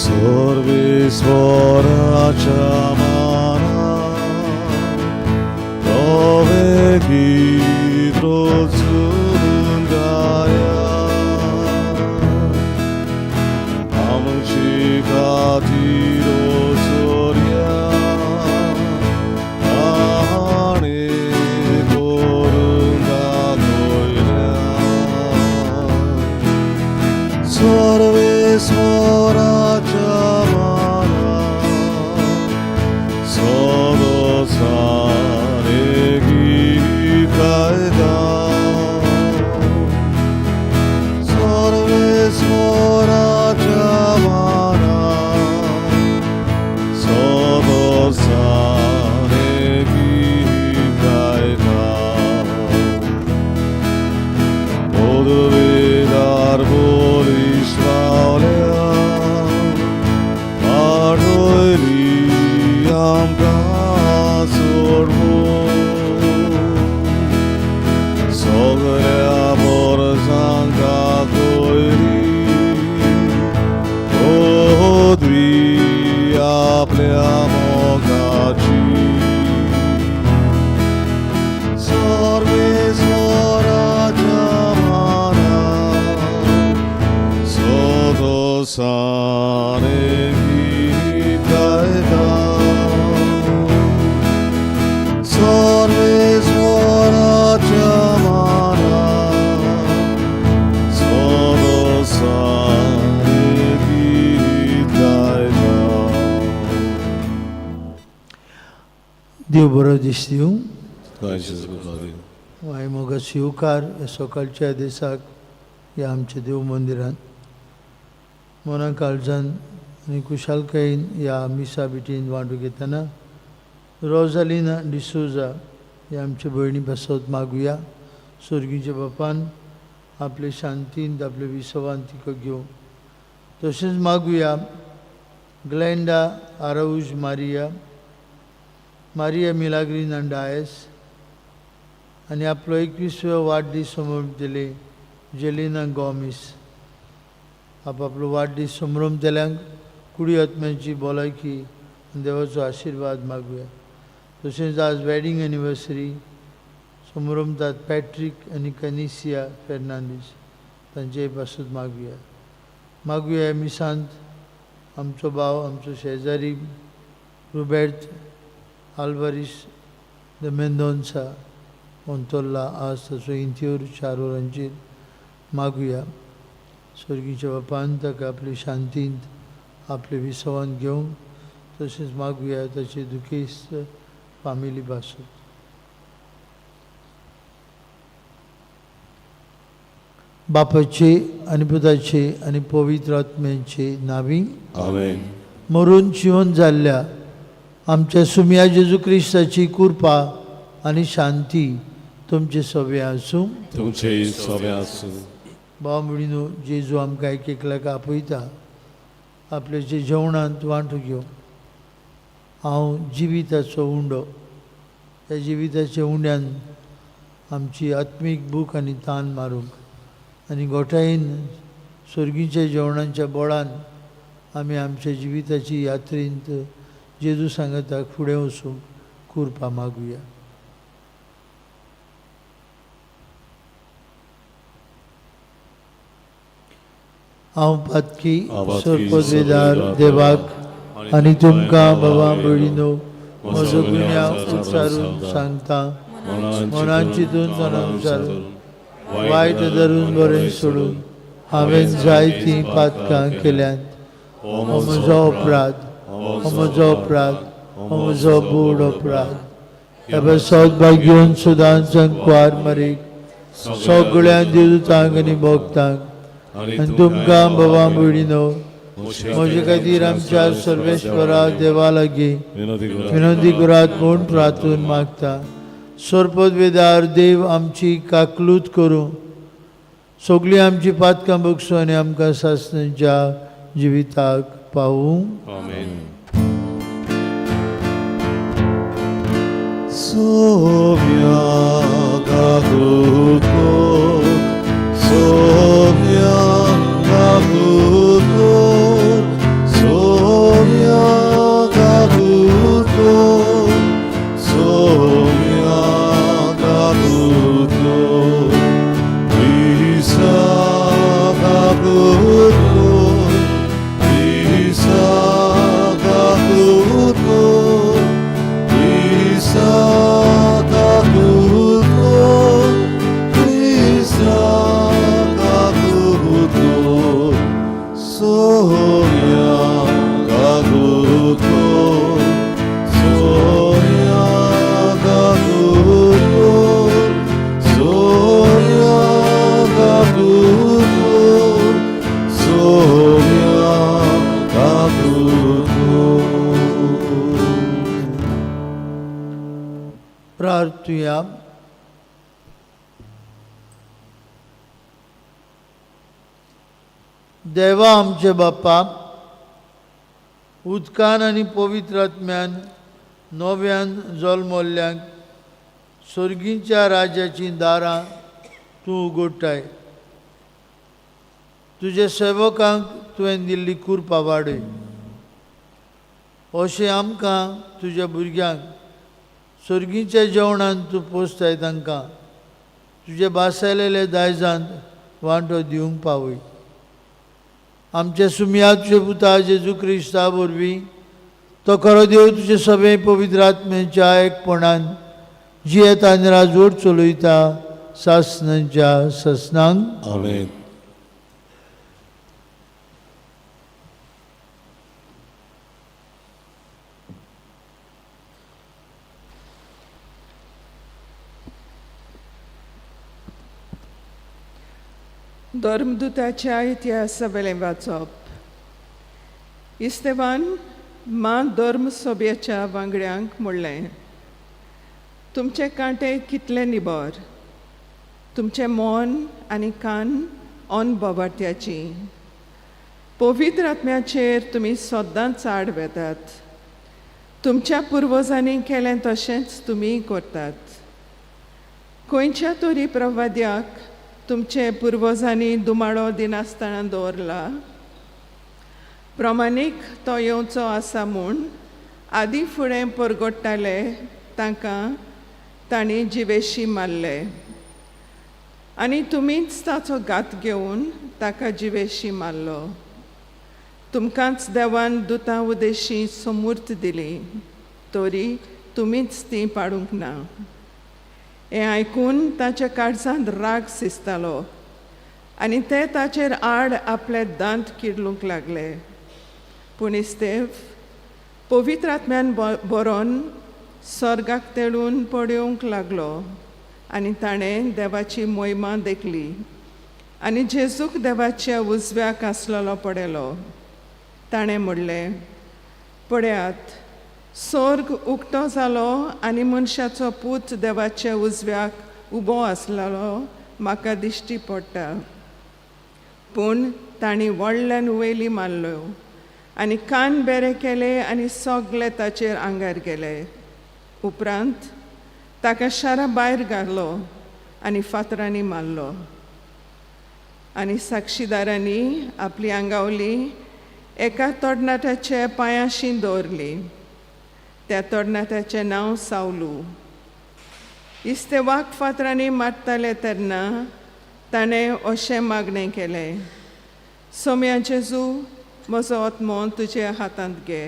सर्वेस्वराच्या माना नवे गीत रोजून गाया आमची खातीर सोर्या आनी करून दाखयल्या सर्वेस्वराच्या माना सदसाने गीत गायता सर्वेस्वराच्या माना सदसाने गीत गायता पदवेदार बळिश्ट रावल्या वाडयली आमकां सोडवून सगळ्या वर्सांका कोयरी पदवी आपल्या मोगाची सर्वेस्वराच्या माना सदसाने गीत गायता सर्वेस्वराच्या माना सदसाने गीत गायता. देव बरो दीस दिवं. गायचें. हांवें मोगा स्विकार ह्या सकाळच्या दिसाक ह्या आमच्या देव मंदिरांत मना काळजान आनी खुशालकायेन ह्या मिसा बिटीन वांटो घेतना रोजालिना डिसोजा ह्या आमच्या भयणी पासत मागुया. स्वर्गीच्या बापान आपले शांतीन आपले विसवान तिका घेवं. तशेंच मागुया ग्लँडा आराऊज, मारिया, मारिया मिलाग्रीना डायस आनी आपलो 21व्यो वाडदीस समर्पतले जेलिना गॉमीस. आपआपलो वाडदीस समरमतल्यांक कुडी आत्म्याची भलायकी आनी देवाचो आशिर्वाद मागुया. तशेंच आज वेडींग एनिवर्सरी समरमतात पॅट्रीक आनी कनिसिया फेर्नांडीस, तांचेय पासून मागुया. मागुया मिसांत आमचो भाव, आमचो शेजारी रुबेर्त आल्वारीस the Mendonca मोंतोल्ला, आज ताचो इंत्योर 4 वरांचेर मागुया. स्वर्गीच्या बापान ताका आपली शांतींत आपले विसवान घेवंक. तशेंच मागुया ताचे दुखेस्त फामिली पासून. बापाचे आनी पुताचे आनी पवित्र आत्म्याचे नावी. आमेन. मरून जिवन जाल्ल्या आमच्या सुम्या जेजू क्रिस्ताची कृपा आनी शांती तुमचे सगळे आसूं. तुमचे सगळे आसूं. भाव भयणीनो, जेजू आमकां एक एकल्याक आपयता आपल्या जे जेवणांत वांटो घेवंक. हांव जिविताचो उंडो, त्या जिविताच्या उंड्यान आमची आत्मीक भूक आनी तान मारूंक आनी गोठायेन स्वर्गीच्या जेवणाच्या बळान आमी आमच्या जिविताची यात्रेंत जेजू सांगाताक फुडें वचूंक कृपा मागुया. हांव पातकी सरपदवेदार देवाक आनी तुमकां बाबा भयणीनो म्हजो गुन्यांव उच्चारून सांगता. मनान चिंतून तणान उच्चारून वायट धरून बरें सोडून हांवें जायतीं पातकां केल्यांत. हो म्हजो अपराध, हो म्हजो अपराध, हो म्हजो बूड अपराध. ह्या पासत घेवन सदांच कुवार मरीक सगळ्या देवतांक आनी भक्तांक आनी तुमकां बाबा भयणीनो म्हजे खातीर आमच्या सर्वेश्वरा देवा लागीं विनंती करात म्हूण प्रार्थून मागता. सरपदवेदार देव आमची काकलूत करूं, सगळीं आमची पातकां बगसूं आनी आमकां सासणाच्या जिविताक पावूं. आमेन. सोम्या काकूत कर, सोम्या काकूत कर, सोम्या प्रार्थुया. देवा आमचे बापा, उदकान आनी पवित्र आत्म्यान नव्यान जल्मल्ल्यांक सर्गीच्या राज्याचीं दारां तूं उगडटाय. तुज्या सेवकांक तुवें दिल्ली कृपा वाडय, अशें आमकां तुज्या भुरग्यांक सर्गीच्या जेवणान तूं पोसताय, तांकां तुजे बासायलेले दायजांत वांटो दिवंक पावय. आमच्या सुमया तुजे पुता जेजू क्रिस्ता वरवीं तो खरो देव तुजे सगळे पवित्र आत्म्याच्या एकपणान जियेता आनी राजवट चलयता सासनाच्या ससनांक. आमेन. धर्मदुताच्या इतिहासावेलें वाचप. इस्तेवान मां धर्म सभेच्या वांगड्यांक म्हणलें, तुमचे कांटे कितले निबर, तुमचें मन आनी कान अनभवाट्याची. पवित्र आत्म्याचेर तुमी सदांच आड वेतात. तुमच्या पुर्वजांनी केलें तशेंच तुमीय करतात. खंयच्या तरी प्रवाद्याक तुमचे पुर्वजांनी दुमाळो दिनासतना दवरला? प्रमाणीक तो येवचो आसा म्हूण आदी फुडें परगट्टाले तांकां तांणी जिवेशी मारले आनी तुमीच ताचो घात घेवन ताका जिवेशी मारलो. तुमकांच देवान दुतां उदेशी समूर्त दिली, तरी तुमीच ती पाडूंक ना. हें आयकून ताच्या काळजांत राग शिजतालो आनी ते ताचेर आड आपले दांत किडलूंक लागले. पूण इस्तेव पवित्र आत्म्यान बरोवन सर्गाक तेळून पळोवंक लागलो आनी ताणें देवाची मोहिमा देखली आनी जेजूक देवाच्या उजव्याक आसलेलो पळयलो. ताणें म्हणलें, पळयात, स्वर्ग उक्तो जालो आनी मनशाचो पूत देवाच्या उजव्याक उबो आसलेलो म्हाका दिश्टी पडटा. पूण तांणी व्हडल्यान वयली मारल्यो आनी कान बेरे केले आनी सगळे ताचेर आंगार गेले. उपरांत ताका शारा भायर घालो आनी फातरांनी मारलो आनी साक्षीदारांनी आपली आंगावली एका तरणाट्याच्या पांयाशी दवरली. त्या तरणाट्याचें नांव सावलू. इस्तेवाक फातरांनी मारताले तेन्ना ताणें अशें मागणें केलें, सोम्या जेजू, म्हजो आत्मो तुज्या हातांत घे.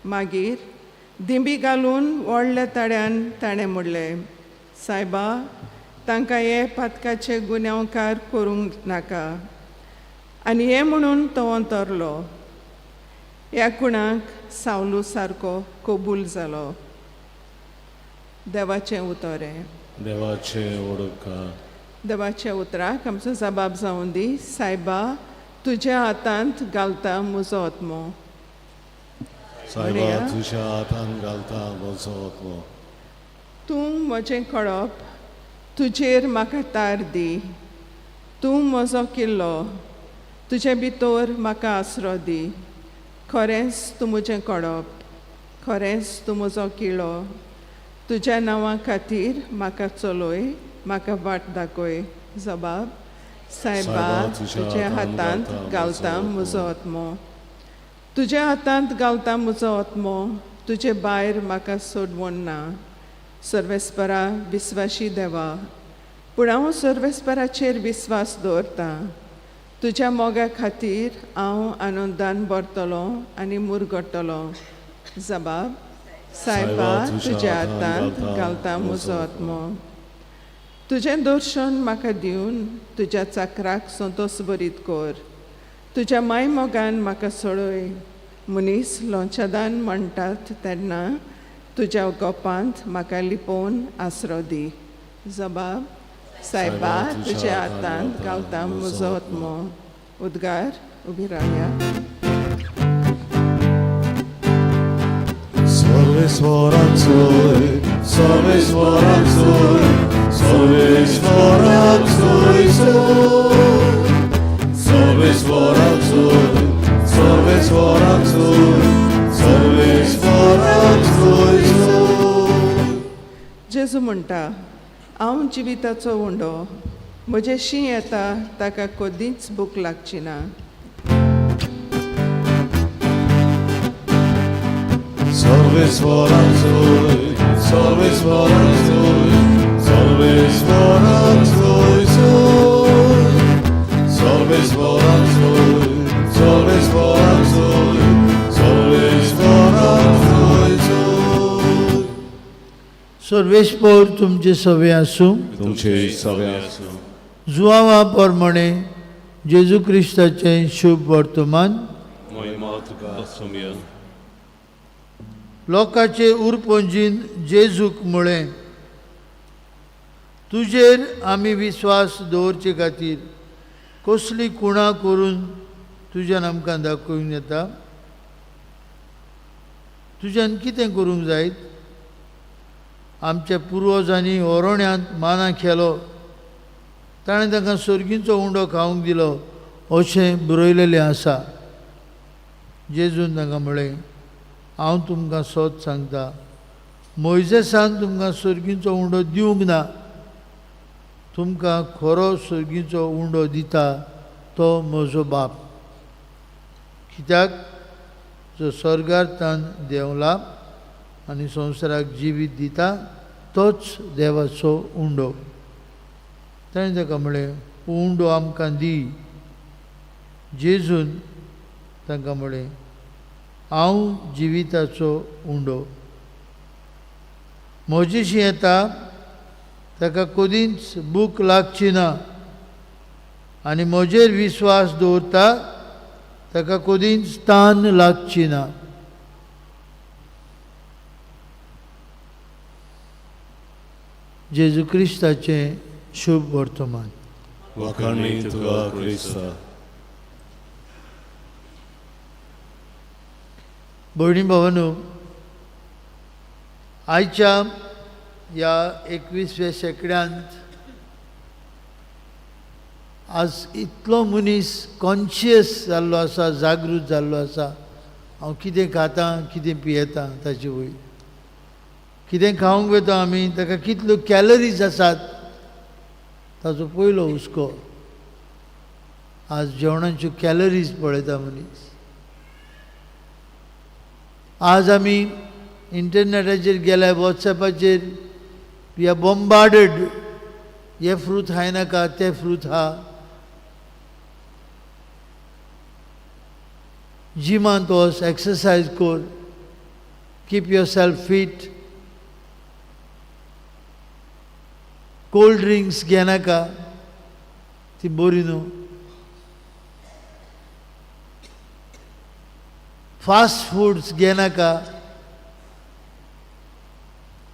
मागीर दिंबी घालून व्हडल्या ताळ्यान ताणें म्हणलें, सायबा, तांकां हे पातकाचे गुन्यांवकार करूंक नाका. आनी हें म्हणून तो अंतरलो. ह्या कुणाक सावलू सारको कबूल जालो. देवाचें उतर हें. देवाचें उडका. देवाच्या उतराक आमचो जबाब जावन दी. सायबा, तुज्या हातांत घालता म्हजो आत्मो. सायबा, तुज्या हातांत घालता म्हजो आत्मो. तूं म्हजें कळप, तुजेर म्हाका तार दी. तूं म्हजो किल्लो, तुजे भितर म्हाका आसरो दी. खरेंच तूं म्हजें कळप, खरेंच तूं म्हजो किल्लो. तुज्या नांवा खातीर म्हाका चलय, म्हाका वाट दाखय. जबाब, सायबा, तुज्या हातांत घालता म्हजो आत्मो. तुज्या हातांत घालता म्हजो आत्मो. तुजे भायर म्हाका सोडवण ना. सर्वेस्परा विस्वाशी देवा, पूण हांव सर्वेस्पराचेर विस्वास दवरतां. तुज्या मोगा खातीर हांव आनंदान भरतलो आनी मुरगट्टलो. जबाब, सायबा, तुज्या हातांत घालता म्हजो आत्मो. तुजें दर्शन म्हाका दिवन तुज्या चाकराक संतोश बरीत कर. तुज्या माय मोगान म्हाका सोडय. मनीस लोंचादान म्हणटात तेन्ना तुज्या गोपांत म्हाका लिपोवन आसरो दी. जबाब, सायबा, तुज्या हातांत घालता म्हजो आत्मो. उद्गार, उबी रावया. सर्वेस्वराचोय सर्वेस्वराक सोय, सर्वेस्वराक सोय सोय. सर्वेस्वराक सोय, सर्वेस्वराक सोय, सर्वेस्वराक सोय सोय. जेजू म्हणटा, हांव जिविताचो उंडो, म्हजेशी येता ताका कदींच भूक लागची ना. सर्वेस्वराक सोय, सर्वेस्वराक सोय, सर्वेस्वराक सोय सोय. सर्वेस्वराक सोय, सर्वेस्वराक सोय, सर्वेस्वराक सोय सोय. सर्वेस्पोर तुमचे सवे आसूं. तुमचे सवे आसूं. जुआवा प्रमाणे जेजू क्रिस्ताचें शुभ वर्तमान. महिमा तुका सोमया. लोकांचे उरपंजीन जेजूक म्हळें, तुजेर आमी विस्वास दवरचे खातीर कसली खुणा करून तुज्यान आमकां दाखोवंक येता? तुज्यान कितें करूंक जायत? आमच्या पुर्वजांनी ओरोण्यांत माना केलो, ताणें तांकां सर्गींचो उंडो खावंक दिलो अशें बरयलेलें आसा. जेजून तांकां म्हळें, हांव तुमकां सत सांगता, मोयजेसान तुमकां सर्गींचो उंडो दिवंक ना, तुमकां खरो सर्गींचो उंडो दिता तो म्हजो बाप. कित्याक जो स्वर्गार तान देंवला आनी संवसाराक जिवीत दिता तोच देवाचो उंडो. ताणें ताका म्हळें, उंडो आमकां दी. जेजून तांकां म्हळें, हांव जिविताचो उंडो, म्हजेशी येता ताका कदींच भूक लागची ना आनी म्हजेर विस्वास दवरता ताका कदींच तान लागची ना. जेजू क्रिस्ताचें शुभ वर्तमान. वाखाणी तुका क्रिस्ता. भयणी भावानो, आयच्या ह्या 21व्या शेंकड्यांत आज इतलो मनीस कॉन्शियस जाल्लो आसा, जागृत जाल्लो आसा, हांव कितें खाता कितें पियेता ताचे वयर, कितें खावंक वयता आमी, ताका कितल्यो कॅलरीज आसात ताचो पयलो हुस्को. आज जेवणाच्यो कॅलरीज पळयता मनीस. आज आमी इंटरनेटाचेर गेल्या, वॉट्सएपाचेर, we are bombarded, हे फ्रूट खाय नाका, ते फ्रूट खा. जिमांत वच, एक्सरसायज कर, keep yourself fit, cold drinks घेनाका, ती बरी न्हू. फास्ट फुड्स घेनाका,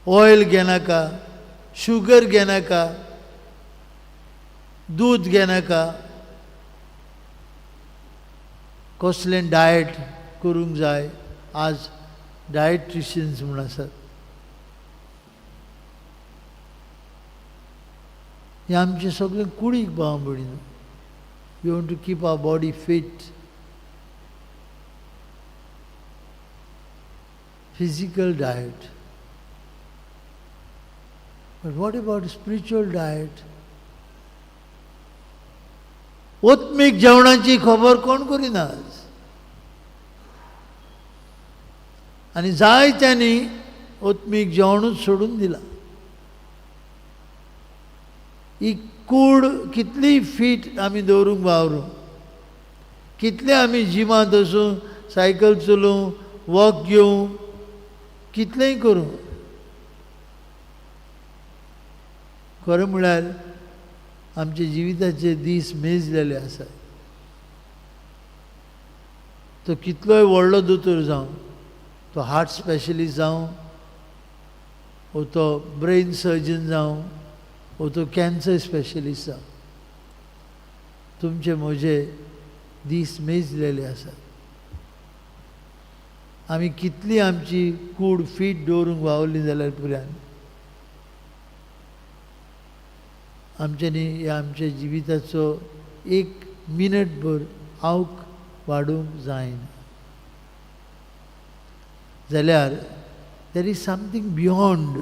ऑयल घेनाका, शुगर घेनाका, दूद घेनाका. कसलें डायट करूंक जाय आज डायट्रिशियन्स म्हूण आसात. हें आमचें सगळें कुडीक भाव भयणीनो. We want to keep our body fit, physical diet. But what about spiritual diet? आत्मीक जेवणाची खबर कोण करिना आज. आनी जायत्यांनी आत्मीक जेवणूच सोडून दिलां. ही कूड कितली फीट आमी दवरूंक वावरूं, कितले आमी जिमांत वचूं, सायकल चलोवं, वॉक घेवं, कितलेंय करूं, खरें म्हळ्यार आमच्या जिविताचे दीस मेजलेले आसात. तो कितलोय व्हडलो दोतोर जावं, तो हार्ट स्पेशलिस्ट जावं, वो तो ब्रेन सर्जन जावं, वो तो कॅन्सर स्पेशलिस्ट जावं, तुमचे म्हजे दीस मेजलेले आसात. आमी कितली आमची कूड फीट दवरूंक वावरली जाल्यार पुराय आमच्यांनी ह्या आमच्या जिविताचो एक मिनटभर आवक वाडोवंक जायना जाल्यार there is something beyond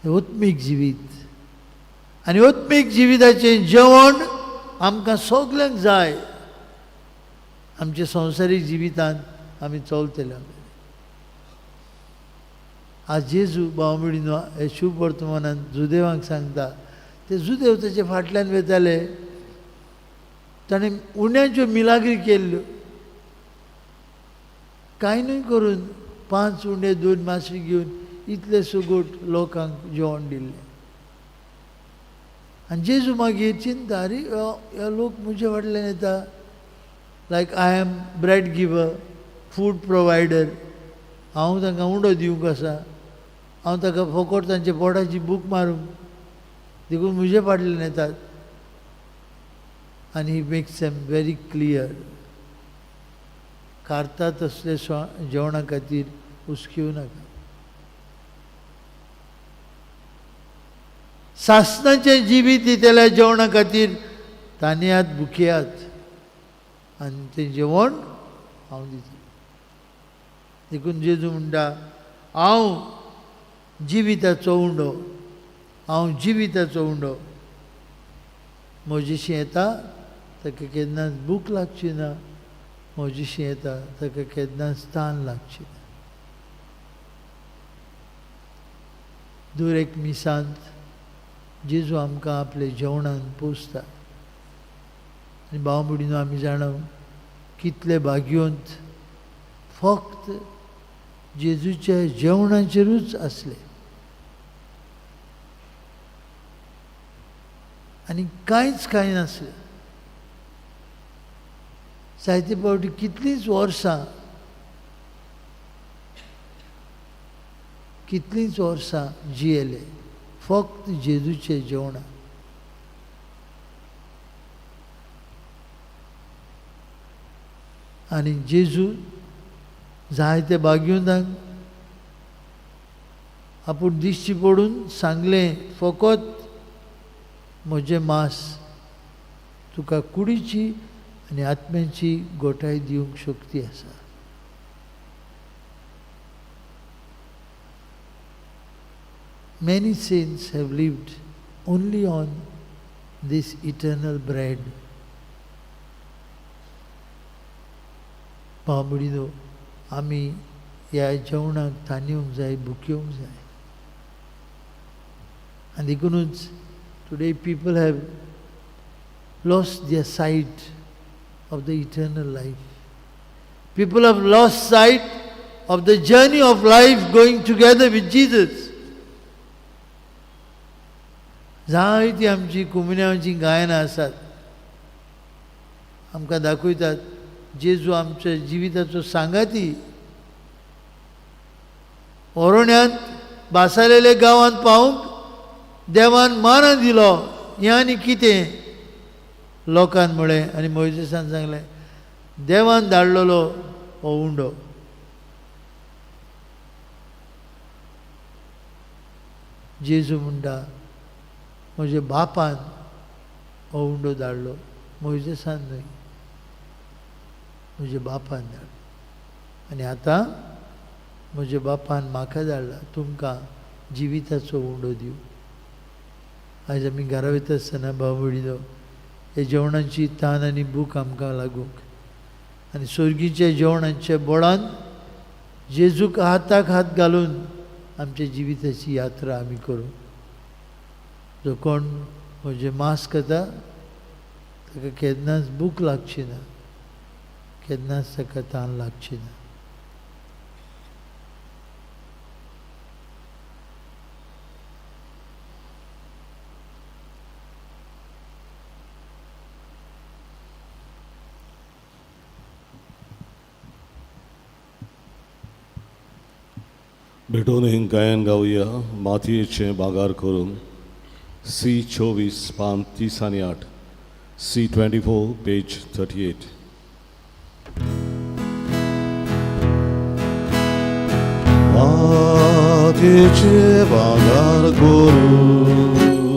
आत्मीक जिवीत. आनी आत्मीक जिविताचें जेवण आमकां सगल्यांक जाय. आमच्या संवसारीक जिवितांत आमी चलतले. आज जेजू भाव भयणीनो हे शुभ वर्तमानान जुदेवांक सांगता. ते जुदेव ताचे फाटल्यान वताले, ताणें उण्याच्यो मिलाग्री केल्ल्यो, कांय न्हय करून 5 उंडे 2 मासळी घेवन इतले सुगूट लोकांक जेवण दिल्लें. आनी जेजू मागीर चिंता, आरे हो लोक म्हजे फाटल्यान येता, like I am bread giver, food provider, हांव तांकां उंडो दिवंक आसा, हांव ताका फकत तांच्या पोटाची भूक मारूंक, देखून म्हजे फाटल्यान येतात. आनी he makes them very clear, कारता तसले जेवणा खातीर हुसकेवं नाका. सासणाचें जिवीत दितल्या जेवणा खातीर ताणयात भुकयात आनी तें जेवण हांव दितलें. देखून जेजू म्हणटा, हांव जिविताचो उंडो, हांव जिविताचो उंडो. म्हजेशी येता ताका केन्नाच भूक लागची ना, म्हजेशी येता ताका केन्नाच तान लागची ना. दर एक मिसांत जेजू आमकां आपले जेवणान पोसता. आनी भाव भयणीनो आमी जाणा कितले भाग्यवंत फक्त जेजूच्या जेवणाचेरूच आसले आनी कांयच कांय नासलें. जायते फावटी कितलींच वर्सां, कितलींच वर्सां जियेले फक्त जेजूचे जेवणां. आनी जेजू जायते भाग्यवंतांक आपूण दिश्टी पडून सांगलें, फकत म्हजें मांस तुका कुडीची आनी आत्म्याची गोठाय दिवंक शक्ती आसा. Many saints have lived only on this eternal bread. भाव भयणीनो आमी ह्या जेवणाक ताणेवंक जाय, भुकेवंक जाय. आनी देखुनूच today people have lost their sight of the eternal life. People have lost sight of the journey of life going together with Jesus. जायती आमची कुमिन्यांची गायनां आसात, आमकां दाखयतात जेजू आमच्या जिविताचो सांगाती. ओरोण्यांत बासालेले गांवांत पावूंक देवान माना दिलो, हें आनी कितें लोकान म्हळें. आनी मोयजेसान सांगलें, देवान धाडलेलो हो उंडो. जेजू म्हणटा, म्हज्या बापान हो उंडो धाडलो, मोयजेसान न्हय, म्हज्या बापान धाडलो. आनी आतां म्हज्या बापान म्हाका धाडला तुमकां जिविताचो उंडो दिवं. आयज आमी घरा वयता आसतना भाव भयणीनो हे जेवणाची तान आनी भूक आमकां लागूंक आनी सोर्गीच्या जेवणाच्या बोळान जेजूक हाताक हात घालून आमच्या जिविताची यात्रा आमी करूं. जो कोण म्हजें मांस खाता ताका केन्नाच भूक लागची ना, केन्नाच ताका तान लागची ना. भेटून हिंग गायन गावया मातयेचें बागार करून सी 24 पान 30 आनी 8, सी 24 पेज 38. मातयेचें बागार करून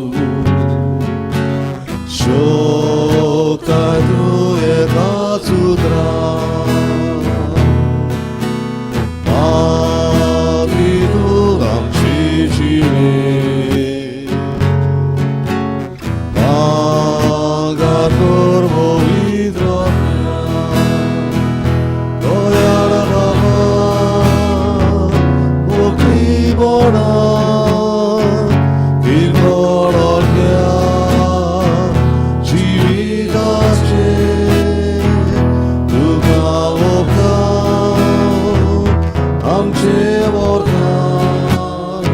वरदान,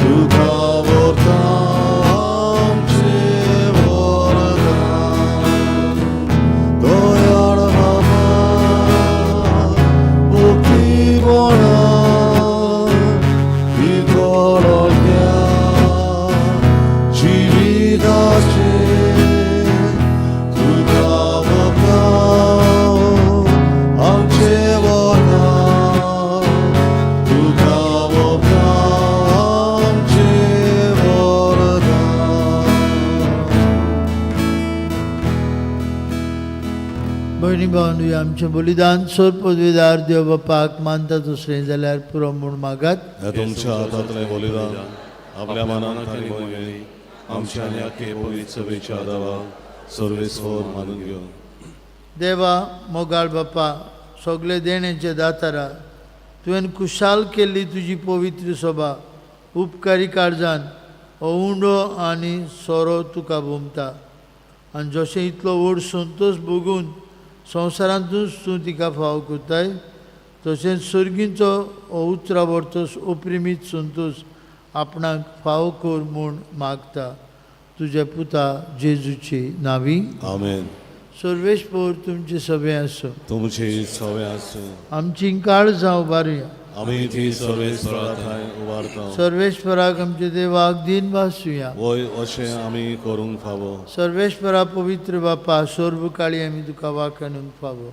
तुका व्हरता आमचें वरदान. दयाळ बाबा, भक्तीपणा विकळोल्या जिविताचें तुका वता आमचें वरदान, तुका वता आमचें वरदान. भयणी भावंडू, आमचें बलिदान सोर पदवीदार देव बापाक मानता दुसरें जाल्यार पुरो म्हूण मागात. ह्या तुमच्या हातांतलें बलिदान आपल्या मनान आनी मोगेन आमच्या आनी आखे पवित्र सभेच्या आदावा सर्वेस्वर मानून घेवन. देवा मोगाळ बापा, सगळे देण्याचे दातारा, तुवें खुशाल केल्ली तुजी पवित्र सभा उपकारी काळजान हो उंडो आनी सोरो तुका भोमता आनी जशें इतलो व्हड संतोश भोगून संवसारांतूच तूं तिका फावो करताय, तशेंच सर्गींचो हो उतरा वर्तोस ओप्रिमीत संतोश आपणाक फावो कर म्हूण मागता, तुज्या पुता जेजूची नावी. आमेन. सर्वेस्पर तुमचे सभे आसूं. तुमची सवे आसूं. आमची काळजां उबारुया. आमी ती सर्वेस्वरा थंय उबारता. सर्वेस्पराक आमच्या देवाक दीन भासुया. वय, अशें आमी करूंक फावो. सर्वेस्परा, पवित्र बापा, सर्व काळी आमी तुका वाखाणूंक फावो.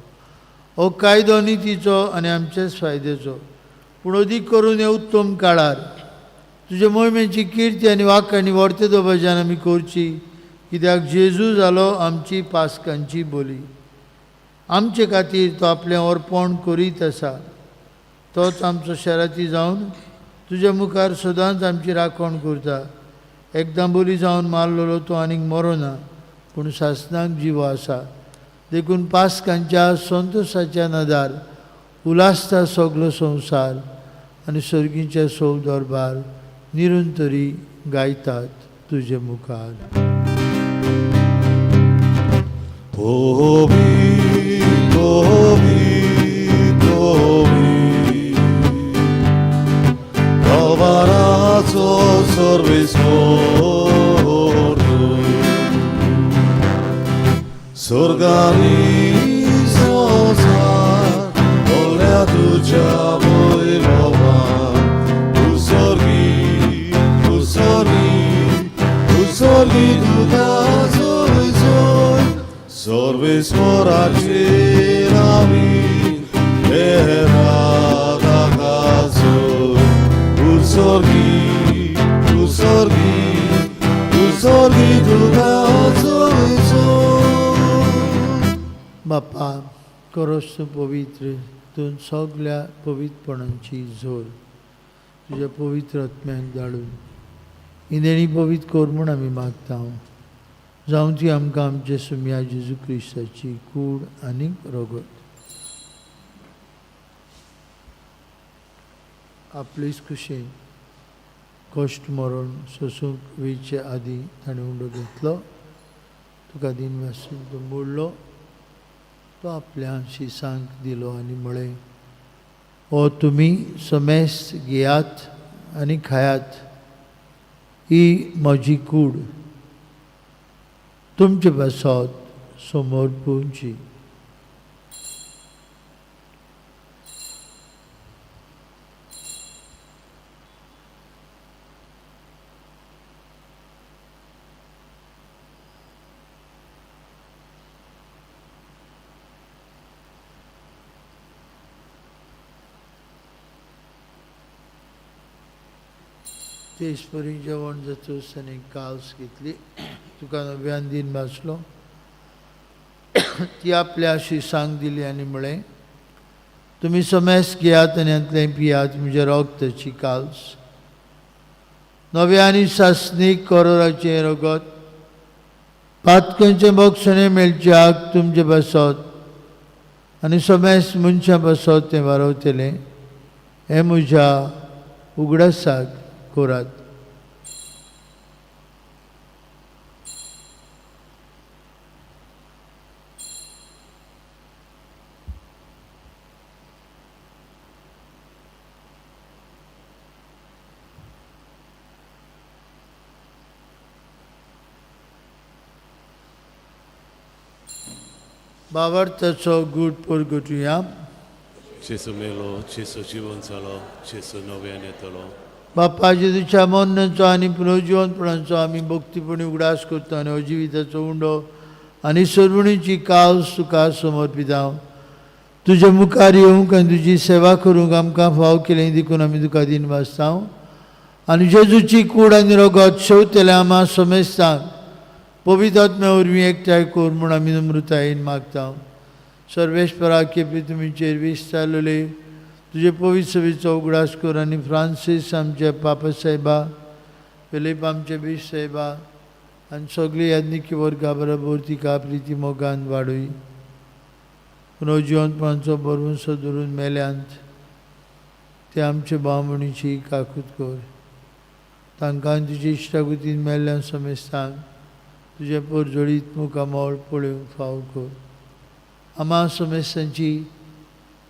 हो कायदो नितीचो आनी आमचेच फायद्याचो, पूण अदीक करून हे उत्तम काळार तुजे मोहिमेची किर्ती आनी वाखाणी वर्ते दबाज्यान आमी करची, कित्याक जेजू जालो आमची पास्कांची बोली. आमचे खातीर तो आपलें अर्पण करीत आसा. तोच आमचो शेराती जावन तुज्या मुखार सदांच आमची राखण करता. एकदां बोली जावन मारलेलो तो आनीक मरोना, पूण सासणाक जिवो आसा. देखून पास्कांच्या संतोशाच्या नदार उलासता सगलो संवसार आनी सर्गीचे सोव दरबार निरंतरी गायतात तुजे मुखार. कोबी कोबी कोबी कबाराचो सर्वेस्पर तूं, स्वर्गानी संवसार भरल्या तुज्या वैभवान. तूं स्वर्गी, तूं स्वर्गी, तूं स्वर्गी, तुका जोय जोय. सर्वेस्पराचेर आमी जोय. तूं स्वर्गी, तूं स्वर्गी, तूं स्वर्गी, तुका जोय जोय. बापा, करोस तूं पवित्र, तूं सगल्या पवित्रपणांची जोर तुज्या पवित्र आत्म्याक धाडून ही देणी पवित्र कर म्हूण आमी मागता. जावं ती आमकां आमचे सुमया जेजू क्रिस्ताची कूड आनी रगत. आपलीच खुशेन कश्ट मरण सोसूंक वयचे आदीं ताणें उंडो घेतलो, तुका दीन वासून तो मोडलो, तो आपल्या शिसांक दिलो आनी म्हळें, हो तुमी समेस्त घेयात आनी खायात, ही म्हजी कूड तुमचे पासत समोर पोवची. तेच परी जेवण जातूच आनी काल्स घेतली, तुका नव्यान दीन भासलो, ती आपल्या शिसांक दिली आनी म्हळें, तुमी समेस्त घेयात आनी हांतलें पियात, म्हज्या रगताची काल्स, नव्या आनी सासणीक करोराचें रगत, पातकांचें बक्षणें मेळच्याक तुमचे पासत आनी समेस्त मनशां पासत तें वारवतलें, हें म्हज्या उगडासाक करात. भावार्थाचो गूट परगटुया. जेजू मेलो, जेजू जिवन जालो, जेजू नव्यान येतलो. बाप्पा जेजूच्या मरणाचो आनी पुनर्जिवनपणाचो आमी भक्तीपणी उगडास करता आनी हो जिविताचो उंडो आनी सर्वणीची कावस तुका समर्पिता. तुजे मुखार येवंक आनी तुजी सेवा करूंक आमकां फाव केलें देखून आमी तुका दिनवासता. आनी जेजूची कूड आनी रगत शेवतले आमा समेस्तांक पवित्र आत्म्या वरवीं एकठांय कर म्हूण आमी नम्रतायेन मागता. सर्वेस्परा केपी तुमीचेर विस्तारलेले तुजे पवित्र सभेचो उगडास कर आनी फ्रांसीस आमचे पापा साहेबा, फिलीप आमचे बीश साहेबा आनी सगळी याज्ञिकी वर्गा बरोबर तिका प्रिती मोगान वाडय. पुनर्जिवनपणाचो बरवंसो धरून मेल्यांत ते आमचे भावणीची काकूत कर. तांकां तुजे इश्टागुतीन मेल्ल्यान समेस्तांक तुजें परजळीत मुखामळ पळोवंक फाव कर. आमा समेस्तांची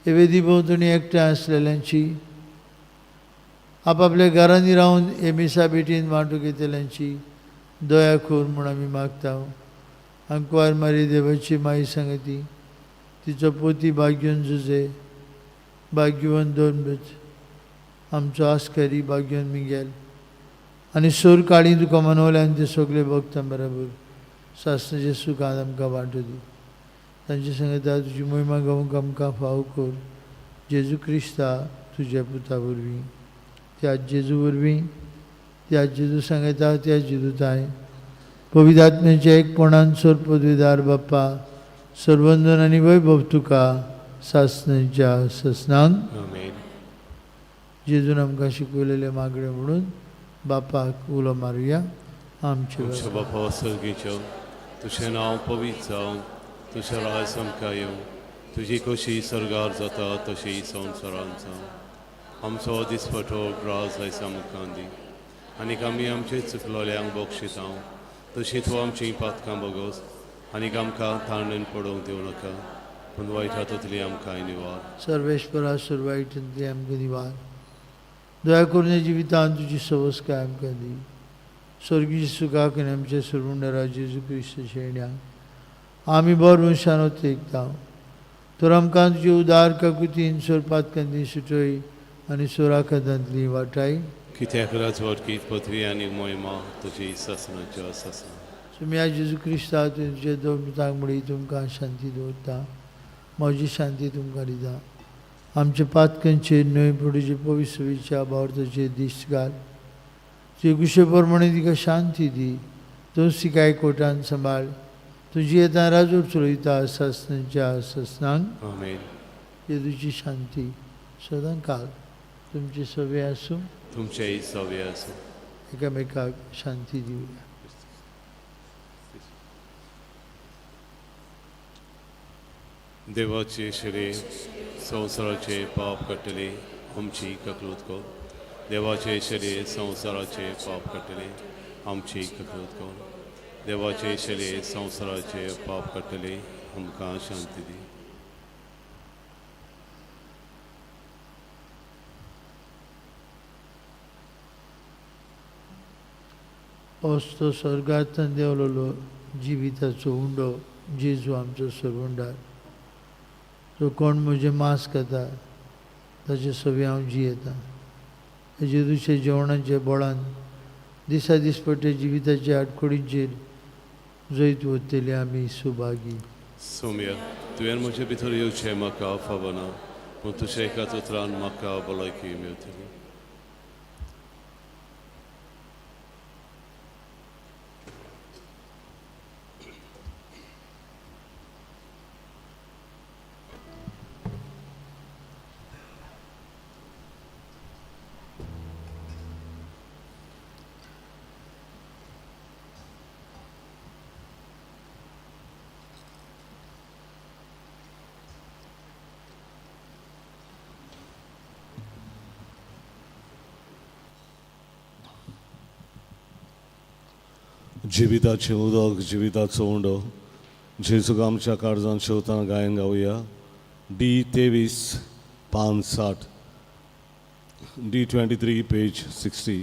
हे वेदी भोंवतणी एकठांय आसलेल्यांची, आपापल्या घरांनी रावन हे मिसा भेटीन वांटो घेतल्यांची दया कर म्हूण आमी मागता. आंकवार मारी देवाची माई सांगती, तिचो पोती भाग्यवन जुजे, भाग्यवन दोन आमचो आस्करी भाग्यवन मिगेल आनी सोर काळी तुका मनवले आनी ते सगळे भक्तां बरोबर सासणाचे सुखान आमकां वांटो दी. तांचे सांगता तुजी मोहिमा गावंक आमकां फाव कर. जेजू क्रिस्ता तुज्या पुता वरवीं, त्या जेजू वरवीं, त्या जेजू सांगता त्या जेजूताय पवित्र आत्म्याच्या एकपणान सोर पदवीदार बाप्पा सर्वंदन आनी वैभव तुका सासणाच्या ससनांक. आमेन. जेजून आमकां शिकवलेले मागणे म्हणून बापाक उलो मारुया. आमचे आमच्या बापा सर्गीच्या, तुजें नांव पवित्र जावं, तुजें राज आमकां येवं, तुजी खोशी सर्गार जाता तशी संवसारांत जावं. आमचो दिसपटो ग्रास आयज आमकां दी आनीक आमी आमचे चुकलोल्यांक बक्षिता तशी तूं आमची पातकां बगोस आनीक आमकां ताणून पडोवंक दिवं नाका, पूण वायट हातूंतली आमकां निवार. सर्वेश्वरा सर्वायटंतली आमकां निवार. दया करून जिवितांत तुजी सवस्काय आमकां दी. स्वर्गीय सुखाक आनी आमच्या सर्वुंडरा जेजू क्रिस्त शेण्या आमी बर मनशान तेकता. तर आमकां तुजी उदार काकुतीन सोरपातकांती सुटय आनी सोराखातांतली वाटाय. कित्याक राजवटकी पदवी आनी मोहिमा तुजी सासणाच्या सासणा. सुम्या जेजू क्रिस्ता तुमचे दोन मित्रांक मुळी तुमकां शांती दवरता, म्हजी शांती तुमकां दिता. आमचे पातकांचेर न्हय पूण तुजे पवित्र सभेच्या भावार्थाचेर दिश्ट घाल. तुजे कुशे प्रमाणे तिका शांती दी. तूं तिका एकवटान सांबाळ. तुजी येता राजवट चलयता सासणाच्या सासणांक. आमेन. जेजूची शांती सदां काल तुमचे सवे आसूं, तुमचेय सवे आसूं. एकामेकाक शांती दिवया. देवाचे शरीर संवसाराचे पाप काडटले आमची ककलूत कर. देवाचे शरीर संवसाराचे पाप काडटले आमची ककलूत कर. देवाचे शरीर संवसाराचे पाप काडटले आमकां शांती दी. असतो स्वर्गांतल्यान देंवलेलो जिविताचो उंडो जेजू आमचो सर्वंडार. जो कोण म्हजें मांस खाता ताचे सवी हांव जियेता. जेजूच्या जेवणाच्या बळान दिसा दिसपट्टे जिविताच्या आडखळींचेर जैत वतले आमी सुभागी. सोम्या, तुवें म्हजे भितर येवचें म्हाका फावना, पूण तुज्या एकाच उतरान म्हाका भलायकी मेळटली. जिविताचें उदक, जिविताचो उंडो जेजूक आमच्या काळजान शेवतना गायन गावया. डी 23 पान 60, डी 23 पेज 60.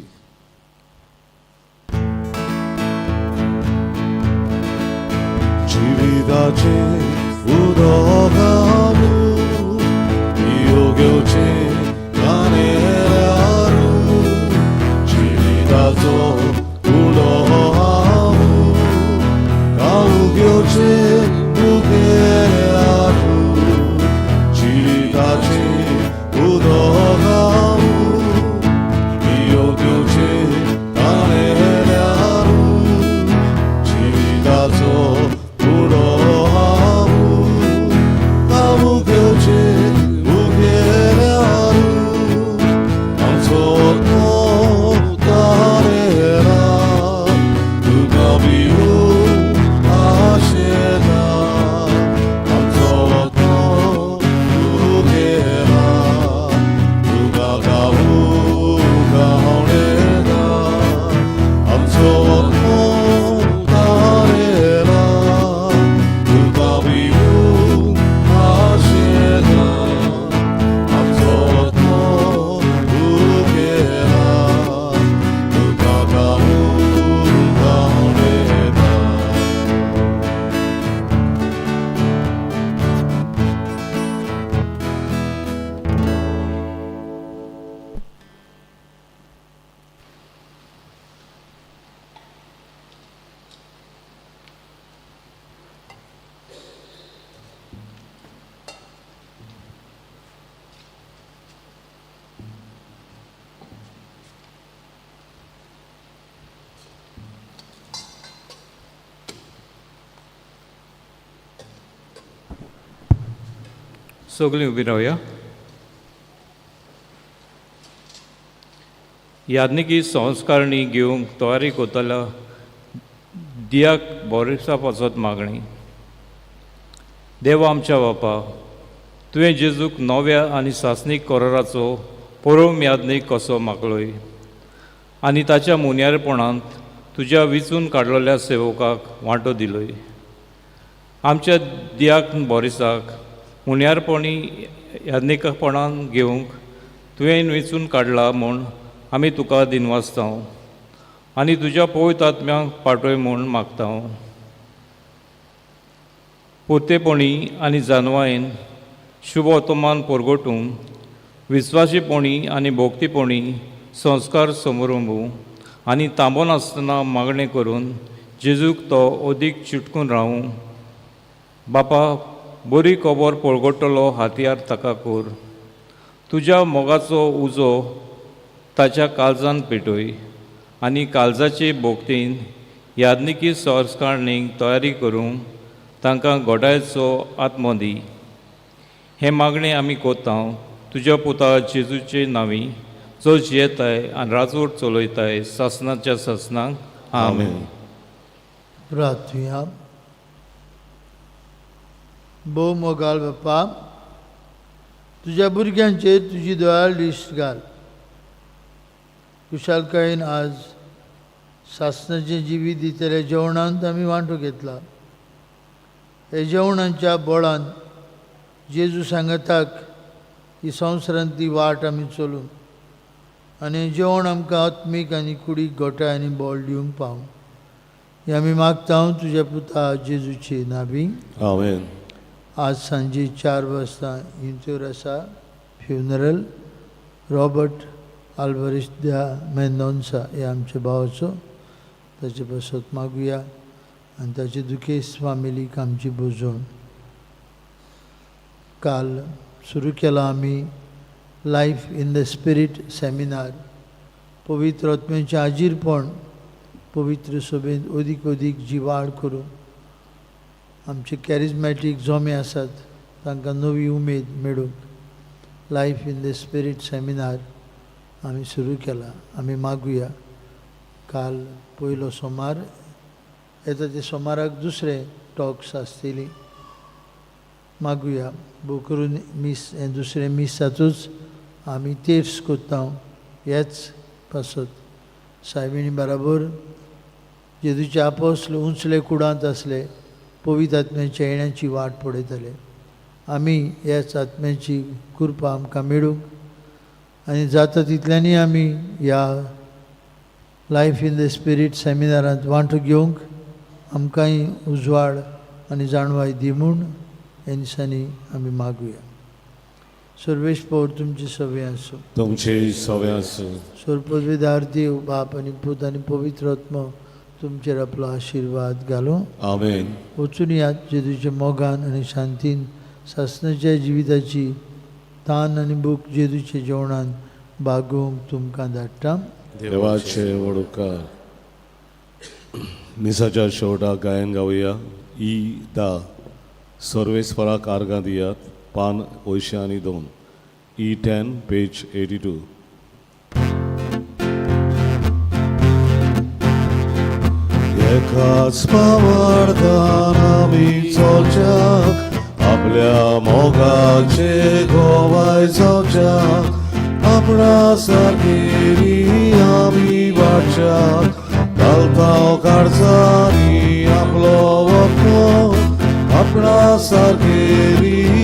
जिविताचें उदकामू योग्योचे कानेल्यारू जिविताचो उदकामू काऊग्योचे उगेल्यारू जिविताचे उदकामू योग्योचे कानेल्यारू जिविताचो उदकामू काऊग्योचे उगेल्यारू आमचो आत्मो तारेला तुका भिवूंक आशेता आमचो आत्मो उगेला तुका गावूंक आवडटा आमचो आत्मो तारेला तुका भिवूंक आशेता आमचो आत्मो उगेला तुका गावूंक आवडटा. सगळीं उबी रावया. याज्ञिकी संस्कारणी घेवंक तयारी कोतल्या दियाक बोरिसा पासत मागणी. देवा आमच्या बापा, तुवें जेजूक नव्या आनी सासणीक कराराचो परम याज्ञीक कसो मागलोय आनी ताच्या मुन्यारपणांत तुज्या विचून काडलेल्या सेवकाक वांटो दिलोय. आमच्या दियाक बोरिसाक मुन्यारपणी याज्ञिकपणान घेवंक तुवें वेंचून काडला म्हूण आमी तुका दिनवासता आनी तुज्या पवित्र आत्म्याक पाटय म्हूण मागता. पुरतेपणी आनी जानवायेन शुभ वर्तमान परगटूंक विस्वासीपणी आनी भोक्तीपणी संस्कार समरंबू आनी तांबोनासतना मागणें करून जेजूक तो अदीक चिटकून रावूं. बापा, बरी खबर परगटलो हातयार ताका कर. तुज्या मोगाचो उजो ताच्या काळजान पेटय आनी काळजाचे भोक्तीन याज्ञिकी संस्कारणीक तयारी करूंक तांकां घोडायचो आत्मो दी. हें मागणें आमी कोत्ता तुज्या पुता जेजूचे नांवी, जो जियेताय आनी राजवट चलयताय सासनाच्या सासनाक. आमेन. प्रार्थुया. भोव मोगाळ बापा, तुज्या भुरग्यांचेर तुजी दयाळ दिश्ट घाल. खुशालकायेन आज सासनाचें जिवीत दितल्या जेवणांत आमी वांटो घेतला. हे जेवणाच्या बळान जेजू सांगाताक ही संवसारांतली वाट आमी चलून आनी जेवण आमकां आत्मीक आनी कुडीक गोठाय आनी बळ दिवंक पावूं, हें आमी मागता तुज्या पुता जेजूचे नांवी. आमेन. आज सांजे 4 वाजता इंतूर आसा फ्युनरल रॉबर्ट आल्वारीस द्या मेंदोन्सा हे आमच्या भावाचो. ताचे पासत मागुया आनी ताचे दुखेस्त फामिलीक आमची भोजवण. काल सुरू केला आमी life in the spirit seminar. पवित्र आत्म्याचें आजीरपण पवित्र सभेंत अदीक अदीक जिवाळ करून आमचे कॅरिजमॅटीक जोमे आसात तांकां नवी उमेद मेळूंक life in the spirit seminar आमी सुरू केला. आमी मागुया. काल पयलो सोमार, येता ते सोमाराक दुसरे टॉक्स आसतली. मागुया. भोव करून मीस हें दुसरें मिसाचूच आमी तेर्स कोत्ता ह्याच पासत. सायबिणी बराबर जेजूचे आपोस्ल उंचले कुडांत आसले, पवित्र आत्म्याच्या येण्याची वाट पळयताले. आमी ह्याच आत्म्याची कृपा आमकां मेळूंक आनी जाता तितल्यांनी आमी ह्या लायफ इन the spirit सेमिनारांत वांटो घेवंक आमकांय उजवाड आनी जाणवाय दी म्हूण. ह्या दिसांनी आमी मागुया. सर्वेस्पर तुमचे सवे आसूं. तुमचे सवे आसूं. सर्वपदवीदार देव बाप आनी पूत आनी पवित्र आत्मो तुमचेर आपलो आशिर्वाद घालूं. आमेन. वचून यात जेजूच्या मोगान आनी शांतीन सासणाच्या जिविताची तान आनी भूक जेजूच्या जेवणान बागोवंक तुमकां धाडटा. देवाचे व्हड उपकार. मिसाच्या शेवटाक गायन गावया. ई दा सर्वेस्पराक आर्गां दियात, पान 82, ई 10, पेज 82. एकाच पावार्थान आमी चलच्याक, आपल्या मोगाचे गोवाय जावच्याक, आपणा सारकेरी आमी वाडच्याक, घालता काळजांनी आपलो वखो, आपणा सारकेरी.